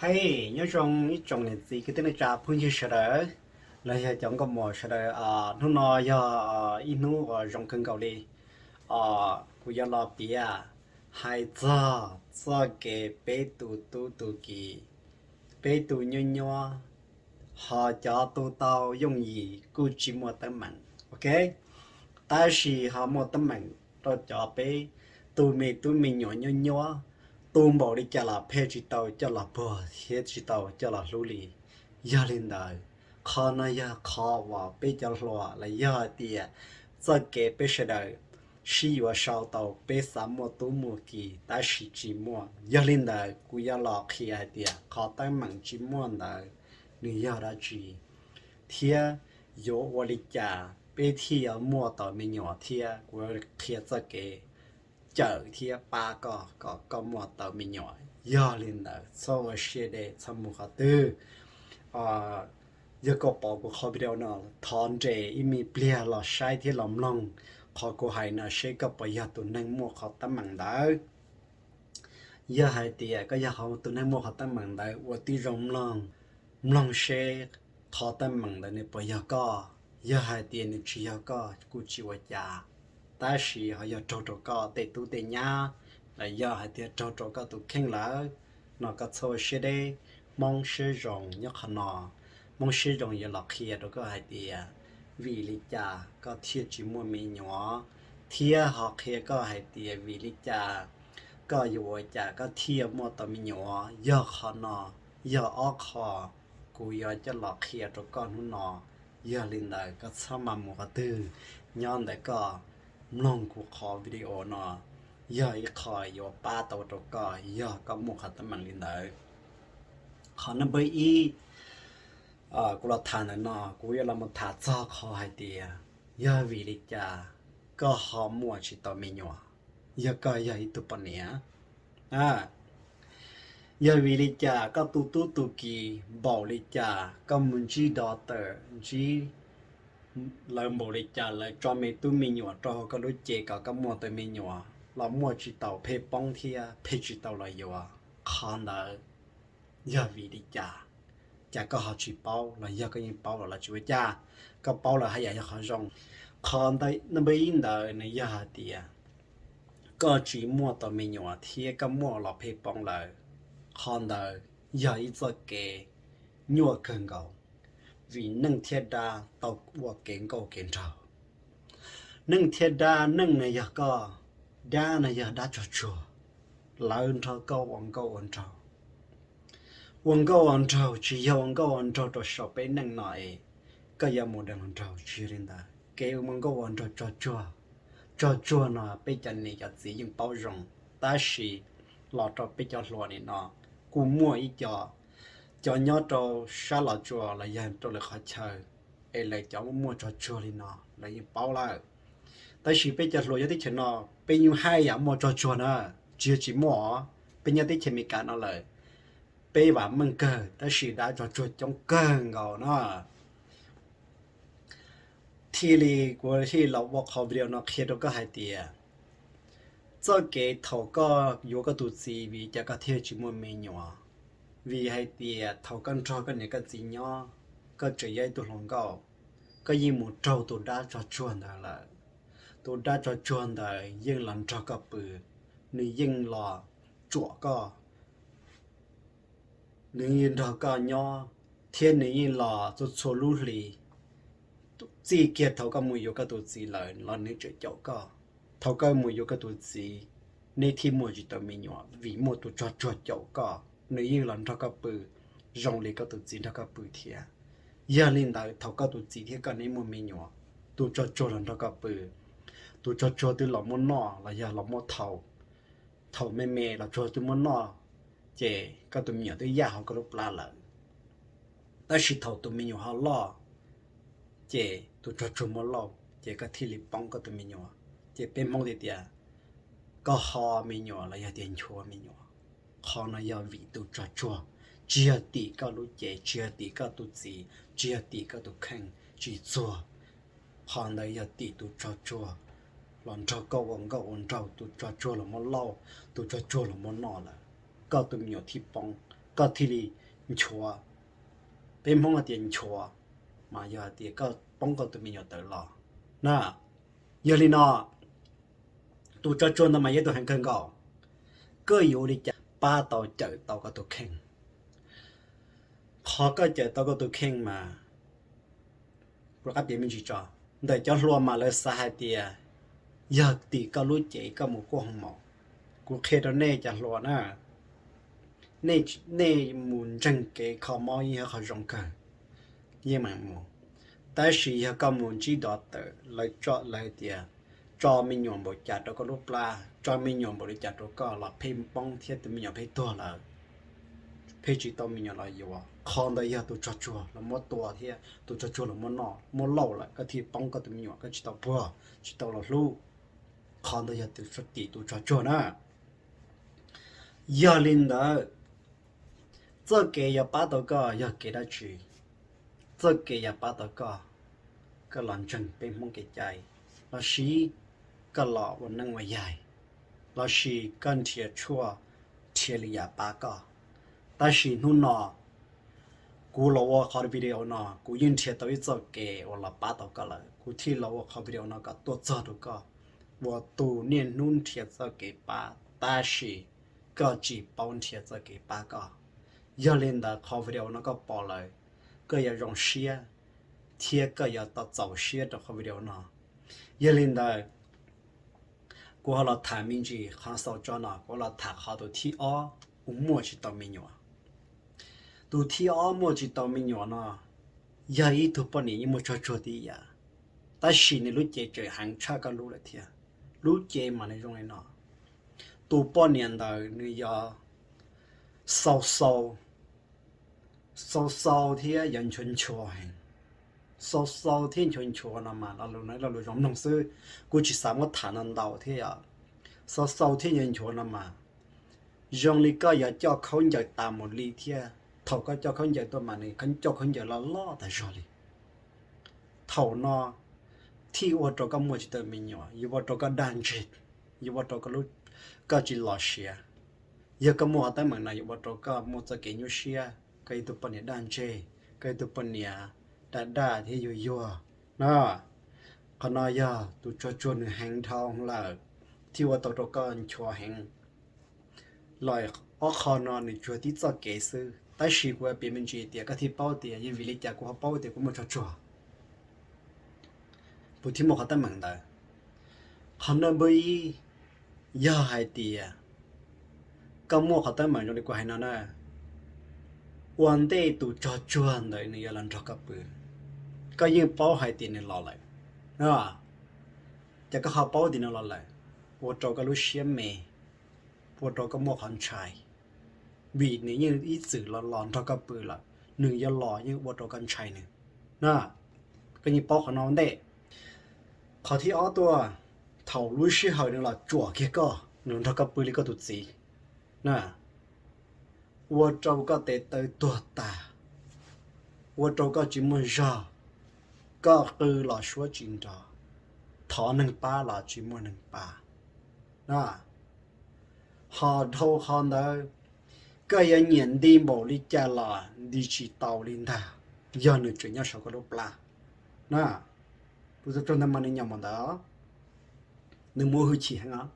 Hais nyob zoo ib tsoom niam txiv kwv tij neej tsa phooj ywg sawv daws, los yog cov nkauj muam sawv daws. Hnub no yog ib hnub uas zoo kawg nkaus li. Kuv yuav los piav hais txog txoj kev peb tus tub tus kiv, peb tus nyuaj nyuaj, ho cov tu tau yooj yim kuj tsis muaj teeb meem, ok, tab sis ho muaj teeb meem rau cov peb tus me tub me nyuam nyuaj nyuaj, tu npaum li cas los phem tsis tau coj los puag thiab tsis tau coj los hlub li. Yog li ntawd, qhov no yog qhov uas peb cov hluas los yog hais tias txoj kev peb sawv daws sib yuav sau tau peb xav muaj tub muaj kiv tab sis tsis muaj. Yog li ntawd kuv yuav los qhia hais tias qhov teeb meem tsis muaj ntawd nws yog dab tsi, thiab yuav ua li cas peb thiaj yuav muaj tau me nyuam thiab kuv qhia txoj kev cawm thiab pab koj kom koj muaj tau me nyuam. Yog li ntawd txhob ua siab deb, txhob mus qhov twg. Yog koj pom kuv qhov video no, thov nres ib me pliag los saib thiab los mloog qhov kuv hais no seb koj puas yog tus neeg muaj qhov teeb meem ntawd. Yog hais tias koj yog tus neeg muaj qhov teeb meem ntawd ua tib zoo mloog, mloog seb qhov teeb meem ntawd nws puas yog koj. Yog hais tias nws tsis yog koj kuj tsis ua cas, tab sis ho yog raug rau koj tej tub tej nyab, los yog hais tias raug rau koj tus kheej lawm no koj txhob ua siab deb. Hmoob siab zoo nyob qhov no, Hmoob siab zoo yuav los qhia rau koj hais tias vim li cas koj thiaj tsis muaj me nyuam, thiab ho qhia koj hais tias vim li cas koj yuav ua cas koj thiaj muaj tau me nyuam. Yog qhov no, yog ob qho kuv yuav coj los qhia rau koj hnub no. Yog li ntawd koj txhob mas mus qhov twg, nyob ntawm koj mloog kuv qhov video no, yog ib qho yuav pab tau rau koj yog koj muaj qhov teeb meem li ntawd. Qhov number ib, kuv los tham ntawm no kuv yuav los mus tham txog qhov hais tias yog vim li cas koj ho muaj tsis tau me nyuam, yog koj yog ib tug poj niam. Yog vim li cas koj tu tub tu kiv npaum li cas koj mus ntsib doctor, ntsib lawv npaum li cas lawv tso me tub me nyuam rau hauv koj lub cev kom koj muaj tau me nyuam los muaj tsis tau, phem poob thiab phem tsis tau los yuav. Qhov ntawd yog vim li cas? Cas koj ho tsis paub, los yog koj yeej paub los los tsis ua cas? Koj paub lawm haj yam yog qhov zoo. Qhov number ib ntawd nws yog hais tias koj tsis muaj tau me nyuam thiab koj muaj los phem poob lawm. Qhov ntawd yog ib txoj kev nyuaj kawg nkaus, vim neeg thiab dab tau ua kev nkauj kev nraug. Neeg thiab dab, neeg na yog koj, dab na yog dab tsog tsuag, lawv nrog koj ua nkauj ua nraug. Ua nkauj ua nraug tsis yog ua nkauj ua nraug rau saum peb neej no es koj yuav mus deev hluas nraug, tsis yog li ntawd. Kev ua nkauj ua nraug tsog tsuag, tsog tsuag no peb cov niam cov txiv yeej paub zoo, tab sis los rau peb cov hluas nim no kuj muaj ib co, cov nyob rau sab Los Tsuas los yog rau lwm qhov chaw es lawv cov muaj tsog tsuag li no lawv yeej paub lawm. Tab sis peb cov hluas nyob teb chaws no peb yeej haj yam muaj tsog tsuag na, tsis yog tsis muaj. Peb nyob teb chaws Amelikas no lawm, peb vam meej kawg tab sis dab tsog tsuag coob kawg nkaus na. Thiaj li kuv thiaj los ua qhov video no qhia rau koj hais tias txoj kev thaum koj yuav koj tus txiv vim cas koj thiaj tsis muaj me nyuam, vim hais tias thaum koj nrog koj niam koj txiv nyob, koj tseem yog ib tug hluas nkauj, koj yeej mus raug tus dab tsog tsuag ntawd lawm. Tus dab tsog tsuag ntawd yeej los nrog koj pw, nws yeej los tsuam koj, nws yeej nrog koj nyob, thiab nws yeej los txhua txhua lub hli. Txij kiag thaum koj mus yuav koj tus txiv lawm los nws tseem caum koj. Thaum koj mus yuav koj tus txiv, neb thiaj muaj tsis tau me nyuam vim muaj tus tsog tsuag caum koj, nws yeej los nrog koj pw zoo li koj tus txiv nrog koj pw thiab. Yog li ntawd thaum koj tus txiv thiab koj neb muaj me nyuam, tus tsog tsuag los nrog koj pw, tus tsog tsuag twb los muab noj los yog los muab thau, thaum me me los tsuag twb muab noj, ces koj tus me nyuam twb yaj hauv koj lub plab lawm. Tab sis thaum tus me nyuam ho loj, ces tus tsog tsuag muab lauj, ces koj thiaj li poob koj tus me nyuam. Ces peb Hmoob tias tias koj ho me nyuam los yog tias nchuav me nyuam, qhov no yog vim tus tsog tsuag, tsis yog tim koj lub cev, tsis yog tim koj tus txiv, tsis yog tim koj tus kheej, tsis txuag. Qhov ntawd yog tim tus tsog tsuag los nrog koj ua nkauj ua nraug, tus tsog tsuag los muab lauj, tus tsog tsuag los muab noj lawm, koj tus me nyuam thiaj poob. koj thiaj li nchuav. Peb Hmoob hais tias nchuav, mas yog hais tias koj poob koj tus me nyuam tawm los na. Yog li no, tus tso tsuag ntawd mas yog tus heev kawg nkaus. Koj yuav ua li cas pab tau cawm tau koj tus kheej? Qhov koj cawm tau koj tus kheej mas, kuv rov qab piav me ntsis tso. Ntawm cov hluas mas lawv xav hais tias yog tim koj lub cev koj mus kuaj hoo maum. Kuv qhia rau nej cov hluas na, nej mus ntseeg kev kho mob yeej yog qhov zoo kawg, yeej meem mus. Tab sis yog koj mus ntsib dov tawm, lawv tso, lawv tias tso me nyuam npaum cas rau koj lub plab, tso me nyuam npaum li cas rau koj los pheej poob thiab tus me nyuam pheej tuag lawm, pheej tsis tau me nyuam los yuav. Qhov ntawd yog tus tso tsuag los muab tua thiab tus tso tsuag los muab noj muab lauj lawm, koj thiaj poob koj tus me nyuam, koj tsis tau puag, tsis tau los hlub. Qhov ntawd yog tus, tim tus tso tsuag na. Yog li ntawd, txoj kev yuav pab tau koj yog kev dab tsi? Txoj kev yuav pab tau koj, koj los ntseeg peb Hmoob kev cai, los sis koj los ua neeb ua yaig, los sis koj nrhiav tshuaj, nrhiav li yam pab koj. Tab sis hnub no kuv los ua qhov video no, kuv yeej nrhiav tau ib txoj kev uas los pab tau koj lawm, kuv thiaj los ua qhov video no kom tuaj txog rau koj, uas tus niaj hnub nrhiav txoj kev pab tab sis koj tsis paub nrhiav txoj kev pab koj. Yog li ntawd qhov video no koj pom lawm, koj yuav zoo siab thiab koj yuav tau txaus siab rau qhov video no. Yog li ntawd, kuv ho los tham me ntsis qhov xaus tso no, kuv los tham qhov tus thib ob uas muaj tsis tau me nyuam. Tus thib ob muaj tsis tau me nyuam no yog ib tug poj niam yeej muaj tsog tsuag tib yam, tab sis nws lub cev tseem heev tshaj koj lub lawm thiab. Lub cev mas nws zoo li no, tus poj niam ntawd nws yog xau xau, xau xau thiab yog nchuav nchuav heev. Xau xau thiab nchuav nchuav no mas lo lus no lo lus zoo mloog xwb, kuv tsis xav muab tham ntau ntau thiab yom. Xau xau thiab nchuav nchuav no mas zoo li koj yuav coj khaub ncaws tas mus li thiab, thaum koj coj khaub ncaws tuaj mas nws coj khaub ncaws loj loj tas zog li. Thaum no thiaj ua rau koj muaj tsis tau me nyuam, yuav ua rau koj daj ntseg, yuav ua rau koj tsis los siav. Yog koj muaj qhov teeb meem no yuav ua rau koj muaj txoj kev nyuaj siab, koj ib tug poj niam daj ntseg, koj ib tug poj niam daj daj thiab yuag yuag na. Qhov no yog tus tsog tsuag nws heev dhau lawm, thiaj ua tau rau koj nchuav heev. Los ob qho no nws tsuas tib txoj kev xwb, tab sis kuv piav me ntsis tias koj thiaj paub tias yog vim li cas kuv ho paub tias kuv muaj tsog tsuag. Kuv thiaj muaj qhov teeb meem ntawd. Qhov no npawb ib, yog hais tias koj muaj qhov teeb meem zoo li kuv hais no na, ua ntej tus tsog tsuag ntawd nws yuav los nrog koj pw, koj yeej paub hais tias nws los lawm. Ces koj ho paub tias nws los lawm, ua rau koj lub siab me, ua rau koj muaj qhov ntshai, vim nws yeej ib txwm los los nrog koj pw lawm, nws yuav los yeej ua rau koj ntshai nws na. Koj yeej paub qhov no ua ntej. Qhov thib ob tuaj, thaum lub sij hawm nws los tsuam kiag koj, nws nrog koj pw li koj tus txiv na, ua rau koj tes taw tuag tas, ua rau koj tsis muaj zog, koj qw los suab tsis nrov, thov neeg pab los tsis muaj neeg pab na. Ho dhau qhov ntawd, koj yuav nyiam nti npaum li cas los nti tsis tau li ntag, yog nws tseem nyob saum koj lub plab na. Tus tsog tsuag ntawd mas nws nyob mus ntawd, nws muaj hwj chim heev os.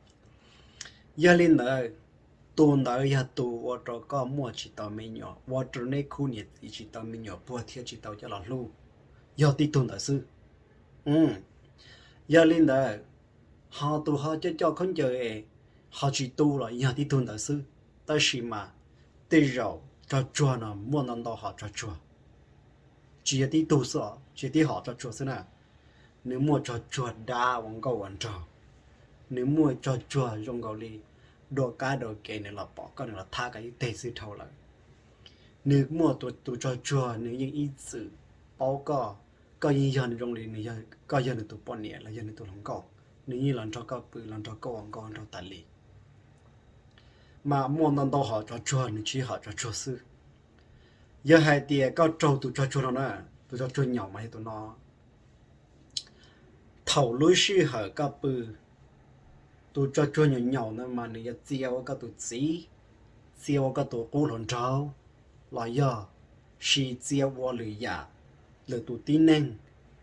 Yog li ntawd, tus ntawd yog tus ua rau koj muaj tsis tau me nyuam, ua rau neb khub niam txiv tsis tau me nyuam puag thiab tsis tau coj los hlub, yog tib tug ntawd xwb. Yog li ntawd, ho tus ho coj coj khaub ncaws es ho tsis tu los yog tib tug ntawd xwb. Tab sis mas tej zaum tsog tsuag no muaj ntau ntau hom tsog tsuag, tsis yog tib tug xwb os, tsis yog tib hom tsog tsuag xwb na. Nws muaj tsog tsuag dab ua nkauj ua nraug, nws muaj tsog tsuag zoo nkaus li dua kab dua kev nws los pom koj nws los thab koj ib teg xwb dhau lawm. Nws muaj tus tsog tsuag nws yeej ib txwm paub koj, koj yeej yog nws zoo li koj yog nws tus poj niam los yog nws tus hluas nkauj, nws yeej los nrog koj pw los nrog koj ua nkauj ua nraug tas li. Mas muaj ntau ntau hom tsog tsuag, nws tsis yog hom tsog tsuag xwb. Yog hais tias koj raug tus tsog tsuag no na, tus tsog tsuag nyaum mas yog tus no. Thaum lub sij hawm koj pw, tus tsog tsuag nyaum nyaum ntawd mas nws yuav txia ua koj tus txiv, txia ua koj tus qub hluas nraug, los yog siv txia ua lwm yam, lwm tus tib neeg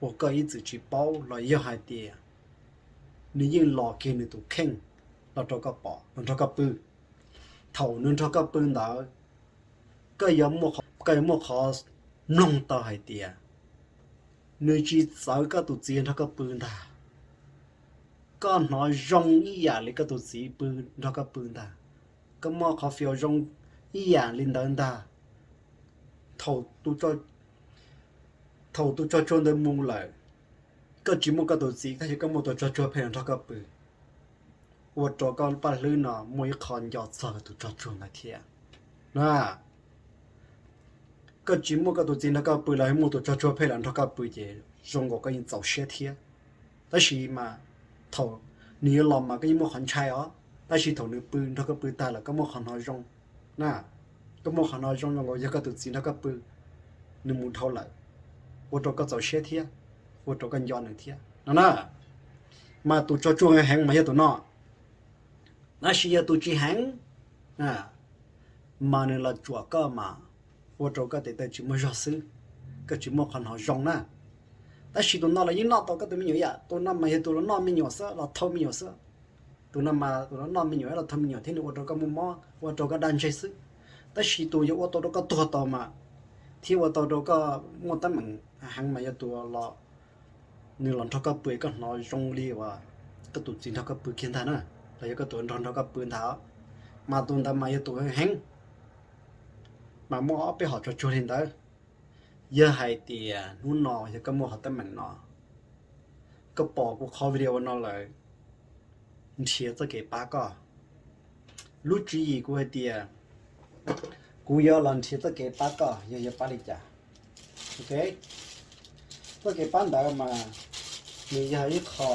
uas koj ib txwm tsis paub, los yog hais tias nws yeej los kiag nws tus kheej los rau koj pom, los nrog koj pw. Thaum nws nrog koj pw ntawd, koj yuav, koj yuav muaj qhov mloog tau hais tias nws tsis txawv koj tus txiv nrog koj pw ntag. Koj hnov zoo ib yam li koj tus txiv pw nrog koj pw ntag. Koj muaj qhov feel zoo ib yam li ntawd ntag. Thaum tus, thaum tus tsog tsuag ntawd mus lawm, koj tsis muaj koj tus txiv, tab sis koj muaj tus tsog tsuag phem los nrog koj pw, ua rau koj paj hlwb no muaj ib qho nco txog tus tsog tsuag ntawd thiab na. Koj tsis muaj koj tus txiv nrog koj pw los muaj tus tsog tsuag phem los nrog koj pw ces zoo nkaus koj yeej txaus siab thiab. Tab sis mas thaum nws yuav los mas koj yeej muaj qhov ntshai os, tab sis thaum nws pw nrog koj pw tag lawm koj muaj qhov hnov zoo na. Koj muaj qhov hnov zoo zoo nkaus yog koj tus txiv nrog koj pw, nws mus dhau lawm, ua rau koj txaus siab thiab, ua rau koj nco nws thiab no na. Mas tus tsog tsuag heev mas yog tus no. Tab sis yog tus tsis heev mas nws los tsuam koj mas ua rau koj tes taw tsis muaj zog xwb, koj tsis muaj qhov hnov zoo na. Tab sis tus no los yeej noj tau koj tus me nyuam ib yam, tus no mas yog tus los noj me nyuam xwb, los thau me nyuam xwb. Tus no mas tus los noj me nyuam los thau me nyuam thiab nws ua rau koj muaj mob, ua rau koj dag ntseg xwb. Tab sis tus yuav ua tau rau koj tuag tau mas, thiab ua tau rau koj muaj teeb meem heev mas yog tus los, nws los nrog koj pw koj hnov zoo li uas koj tus txiv nrog koj pw kiag ntag na, los yog koj tus nrog nrog koj pw ntag. Mas tus ntawd mas yog tus heev. Mas muaj ob peb hom tsog tsuag li ntawd. Yog hais tias hnub no yog koj muaj qhov teeb meem no, koj pom kuv qhov video no lawm, nrhiav txoj kev pab koj. Lub tswv yim kuv hais tias kuv yuav los nrhiav txoj kev pab koj, yog yuav pab li cas? Ok, txoj kev pab ntawd mas nws yog ib qho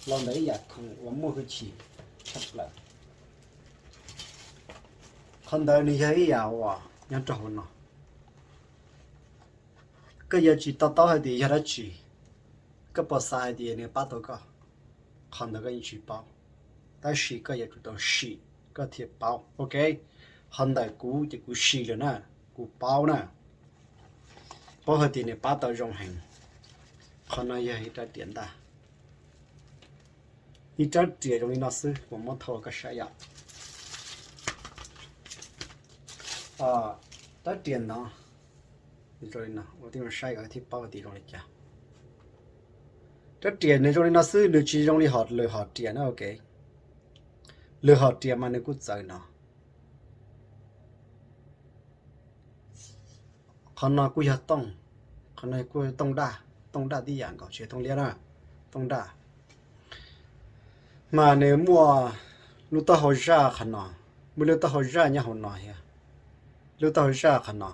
los ntawm ib yam khoom uas muaj hwj chim tshaj plaws. Qhov ntawd nws yog ib yam uas nyob rau hauv no. Koj yuav tsis to taub hais tias yog dab tsi, koj puas xav hais tias nws pab tau koj, qhov ntawd koj yeej tsis paub. Tab sis koj yuav tsum tau sim koj thiaj paub, ok. Qhov ntawm kuv ces kuv sim lawm na, kuv paub na, paub hais tias nws pab tau zoo heev. Qhov no yog ib rab riam ntaj, ib rab riam zoo li no xwb, kuv muab thauj koj saib yom. Rab riam no, ua tij saib thiaj paub tias zoo li cas. Rab riam nws zoo li no xwb, nws tsis zoo li hom, lwm hom riam na, ok. Lwm hom riam mas nws kuj txawv no. Qhov no kuj yog tooj, qhov no kuj yog tooj daj, tooj daj tib yam nkaus, tsis yog tooj liab na, tooj daj. Mas nws muaj lub taub hau zaj qhov no, muaj lub taub hau zaj nyob hauv no thiab. Lub taub hau zaj qhov no,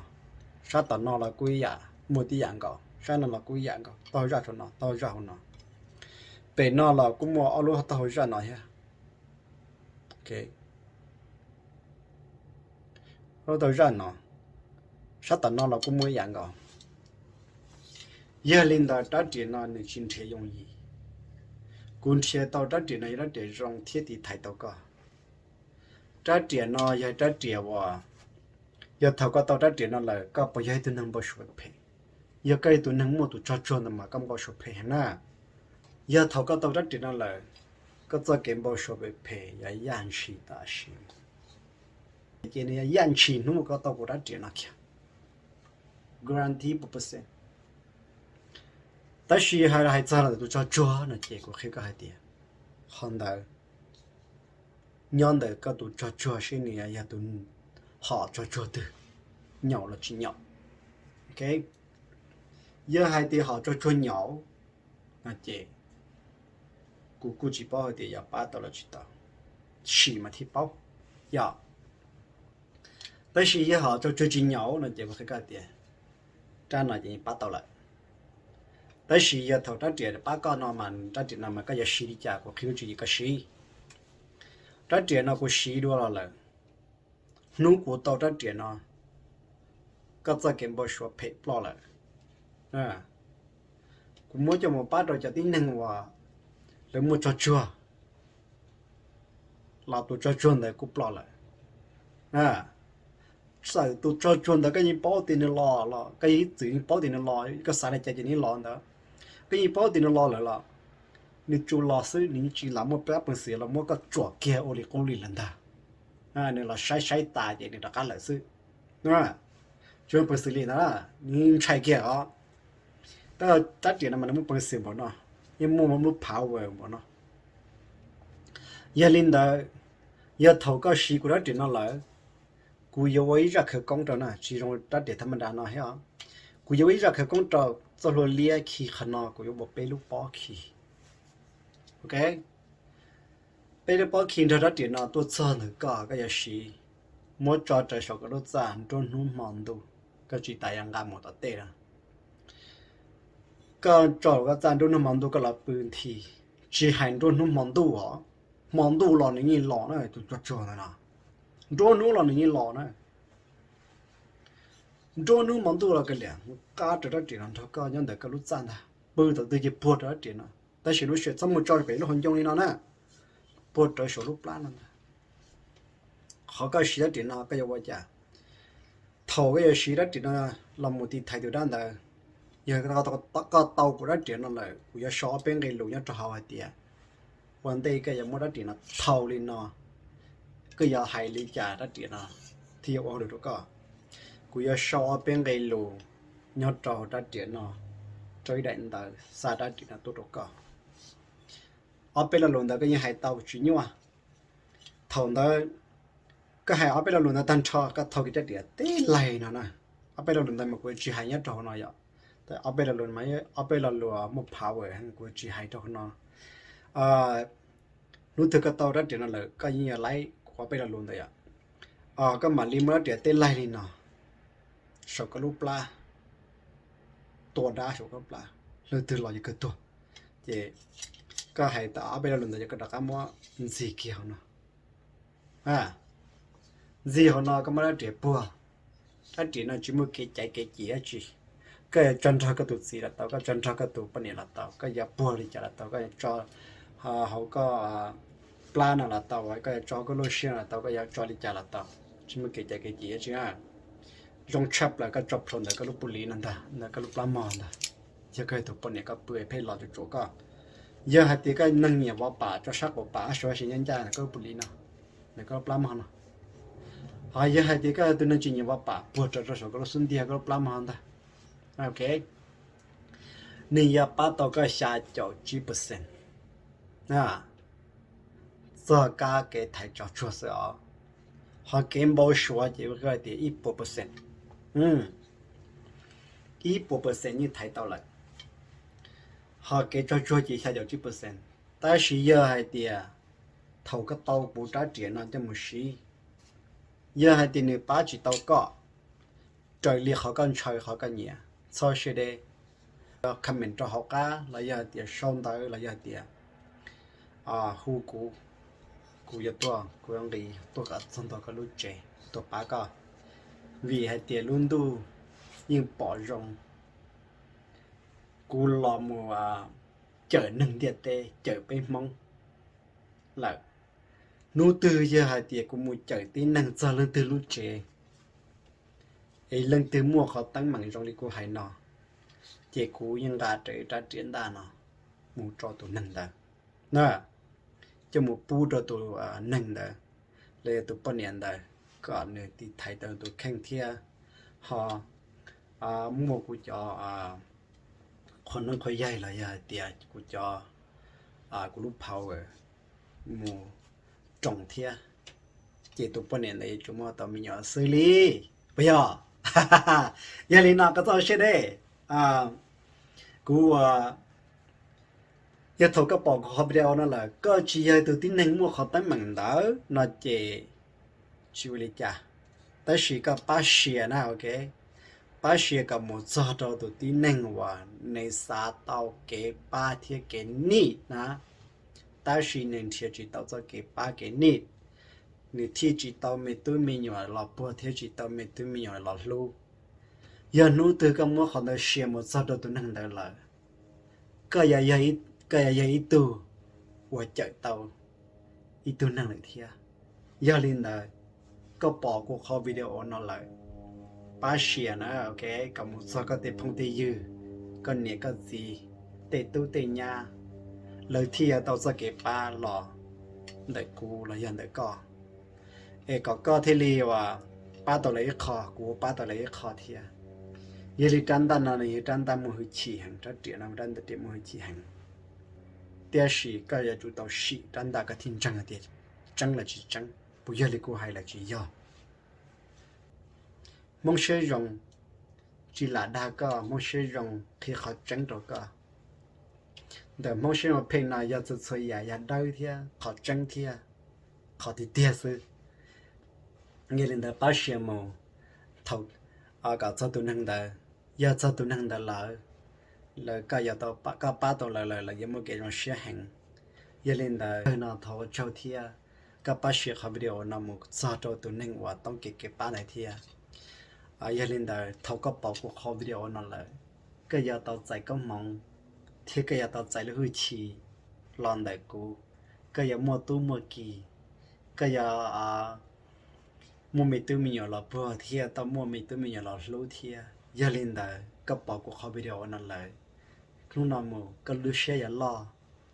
sab tom no los kuj ib yam, muaj tib yam nkaus, sab no los kuj ib yam nkaus, taub hau zaj hauv no, taub hau zaj hauv no. Pem no los kuj muaj ob lub taub hau zaj no thiab. Ob lub taub hau zaj no, sab tom no los kuj muaj ib yam nkaus. Yog li ntawd rab riam no nws tsis nrhiav yooj yim. Kuv nrhiav tau rab riam no yog rab riam zoo thiab tiv thaiv tau koj. Rab riam no yog rab riam uas, yog thaum koj tau rab riam no lawm koj puas yog ib tug neeg npau suav phem? Yog koj ib tug neeg muaj tus tsog tsuag ntawd mas koj npau suav phem heev na. Yog thaum koj tau rab riam no lawm, koj txoj kev npau suav phem phem yog yaj ntshis tam sim. Ces nws yog yaj ntshis hnub koj tau kuv rab riam no kiag. Guarantee boom percent. Tab sis hais, hais txog los tus tsog tsuag no ces kuv qhia koj hais tias, qhov ntawd nyob ntawm koj tus tsog tsuag seb nws yog tus hom tsog tsuag twg, nyaum los tsis nyaum. Ok, yog hais tias hom tsog tsuag nyaum no ces kuv kuj tsis paub hais tias yog pab tau los tsis tau, sim mas thiaj paub yom. Tab sis yog hom tsog tsuag tsis nyaum no ces kuv qhia koj tias rab no ces pab tau lawm. Tab sis yog thaum rab riam pab koj no mas rab riam no mas koj yuav siv li cas kuv qhia lub tswv yim koj siv. Rab riam no kuv siv dua los lawm, hnub kuv tau rab riam no, koj txoj kev npau suav phem ploj lawm. Kuv muab coj mus pab rau cov tib neeg uas lawv muaj tsog tsuag los tus tsog tsuag ntawd kuj ploj lawm. Txawm tus tsog tsuag ntawd koj yeej paub tias nws los los, koj yeej txwm yeej paub tias nws los, koj xav li cas ces nws los ntawd, koj yeej paub tias nws los lawm los, nws tsuas los xwb, nws yeej tsis lam muaj peev xwm los muab koj tsuam kiag ua li qub li lawm ntag. Nws los saib saib tas ces nws rov qab lawm xwb. Tsis muaj peev xwm li ntawd, nws ntshai kiag os. Tab sis rab riam no mas nws muaj peev xwm npaum no, yeej muaj lub power npaum no. Yog li ntawd, yog thaum koj siv kuv rab riam no lawm, kuv yuav ua ib zaj khawv koob rau na, tsis zoo rab riam thaj ma da no thiab. Kuv yuav ua ib zaj khawv koob rau txoj hlua liab khi qhov no, kuv yuav ua peb lub pob khi. Ok, peb lub pob khi nrog rab riam no tuaj txog ntawm koj, koj yuav siv, muab tso raws saum koj lub txaj nruab hnub hmo ntuj, koj tsis tas yuav nqa mus tom tej na. Koj tso koj txaj nruab hnub hmo ntuj koj los pw nthi, tsis hais nruab hnub hmo ntuj os, hmo ntuj los nws yeej los na, tus tsog tsuag ntawd no, nruab hnub los nws yeej los na. Nruab hnub hmo ntuj los koj liam qab rau rab riam no nrog koj nyob ntawm koj lub txaj ntag, pw thaum twg ces puag rau rab riam no. Tab sis lub sij hawm txhob mus tso pem lub hauv ncoo li no na, puag rau saum lub plab no ntag. Qhov koj siv rab riam no koj yuav ua cas? Thaum koj yuav siv rab riam no los mus tiv thaiv tus dab ntawd, yog koj tau kuv rab riam no lawm, kuv yuav sau ob peb nqe lus nyob rau hauv hais tias ua ntej koj yuav muab rab riam no thau li no, koj yuav hais li cas rab riam no thiaj yuav ua hauj lwm rau koj. Kuv yuav sau ob peb nqe lus nyob rau hauv rab riam no, rau ib daim ntawv xa rab riam no tuaj rau koj. Ob peb lo lus ntawd koj yeej hais tau tsis nyuaj. Thaum ntawd koj hais ob peb lo lus ntawd tag nrho, koj thau kiag rab riam tib laig no na. Ob peb lo lus ntawd mas kuv tsis hais nyob rau hauv no yom. Ob peb lo lus mas ob peb lo lus muaj power heev, kuv tsis hais rau hauv no. Hnub twg koj tau rab riam no lawm koj yeej yuav laib kuv ob peb lo lus ntawd yom. Koj mam li muab rab riam tib laig li no saum koj lub plab, tua dab saum koj lub plab, leej twg los yog kawg tuag. Ces koj hais tau ob peb lo lus ntawd ces koj rov qab muab ntxig kiag hauv no. Ntxig hauv no koj muab rab riam puag. Rab riam no tsis muaj kev caiv kev cim dab tsi. Koj yuav tso nrog koj tus txiv los tau, koj tso nrog koj tus poj niam los tau, koj yuav puag li cas los tau, koj yuav tso hauv koj plab no los tau, koj yuav tso koj lub siab no los tau, koj yuav tso li cas los tau, tsis muaj kev caiv kev cim dab tsi. Zoo tshaj plaws koj tso plhuav ntawm koj lub pum liv no ntag, ntawm koj lub plab mog ntag. Yog koj tus poj niam koj pw pheej los tsuam tsuam koj. Yog hais tias koj neeg nyiam vov pam, tso sab qaum pam, ab suav si ncaj ncaj ntawm koj lub pum liv no, ntawm koj lub plab mog no. Ho yog hais tias koj tus neeg tsis nyiam vov pam, puag rau rau saum koj lub xub ntiag koj lub plab mog ntag. Ok, nws yuav pab tau koj xya caum tsib percent txog kab kev thaiv tsog tsuag xwb os. Ho kev npau suav ces hais tias ib puas percent, ib puas percent yeej thaiv tau lawm. Ho kev tsog tsuag ces xya caum tsib percent. Tab sis yog hais tias thaum koj tau kuv rab riam no coj mus siv, yog hais tias nws pab tsis tau koj raws li qhov koj ntshaw qhov koj nyiam, txhob siab deb, comment rau hauv qab los yog hais tias sau ntawv los yog hais tias hu kuv, kuv yuav tuaj, kuv yuav nqis tuaj kom txog ntua koj lub tsev tuaj pab koj. Vim hais tias lub ntuj yeej pom zoo kuv los mus cawm neeg ntiaj teb, cawm peb Hmoob lawm. Hnub twg yog hais tias kuv mus cawm tib neeg txog leej twg lub tsev, es leej twg muaj qhov teeb meem zoo li kuv hais no, ces kuv yeej nqa rawv rab riam ntaj no mus rau tus neeg ntawd, coj mus pub rau tus neeg ntawd los yog tus poj niam ntawd kom nws tiv thaiv tau tus kheej thiab ho muaj kuv cov qhua noob qhua yaig los yog hais tias kuv cov, kuv lub power mus roos thiab, ces tus poj niam ntawd yuav tsum muaj tau me nyuam xwb li, puas yog? Yog li no koj txhob siab deb. Kuv, yog thaum koj pom kuv qhov video no lawm koj tsis yog tus tib neeg muaj qhov teeb meem ntawd no ces tsis ua li cas, tab sis koj pab share na, ok, pab share kom mus txog rau tus tib neeg uas nws xav tau kev pab thiab kev nij na, tab sis nws nrhiav tsis tau txoj kev pab kev nij, nws thiaj tsis tau me tub me nyuam los puag thiab tsis tau me tub me nyuam los hlub. Yog hnub twg koj muab qhov ntawd share mus txog rau tus neeg ntawd lawm, koj yog, koj yog ib tug uas cawm tau ib tug neeg lawm thiab. Yog li ntawd, koj pom kuv qhov video no lawm, pab share na, ok, kom mus txog koj tej phooj tej ywg, koj niam koj txiv, tej tub tej nyab, lawv thiaj yuav tau txoj kev pab los ntawm kuv los yog ntawm koj, es kom koj thiaj li uas pab tau lawv ib qho, kuv pab tau lawv ib qho thiab. Yog li rab ntaj no nws yog rab ntaj muaj hwj chim heev, rab riam no rab ntaj riam muaj hwj chim heev, tiam sis koj yuav tsum tau sim rab ntaj koj thiaj ntseeg tias tseeb los tsis tseeb, puas yog li kuv hais los tsis yog. Hmoob siab zoo tsis lam dag koj, Hmoob siab zoo qhia qhov tseeb rau koj. Ntawm Hmoob siab zoo pheej no yog txhua txhua yam yog dawb thiab qhov tseeb thiab qhov tiag tiag xwb. Yog li ntawd pab share mus thaum kom txog tus neeg ntawd. Yog txog tus neeg ntawd lawm, lawv koj yuav tau, koj pab tau lawv lawm, lawv yuav muaj kev zoo siab heev. Yog li ntawd no thov ua tsaug thiab, koj pab share qhov video no mus txog rau tus neeg uas toob kev kev pab ntawd thiab. Yog li ntawd thaum koj pom kuv qhov video no lawm, koj yuav tau txais koob hmoov thiab koj yuav tau txais lub hwj chim los ntawm kuv. Koj yuav muaj tub muaj ki, koj yuav muaj me tub me nyuam los puag thiab tau muaj me tub me nyuam los hlub thiab. Yog li ntawd koj pom kuv qhov video no lawm, hnub no mus koj lub siab yuav loj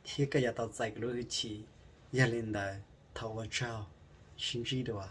thiab koj yuav tau txais kuv lub hwj chim. Yog li ntawd thov ua tsaug, sib ntsib dua.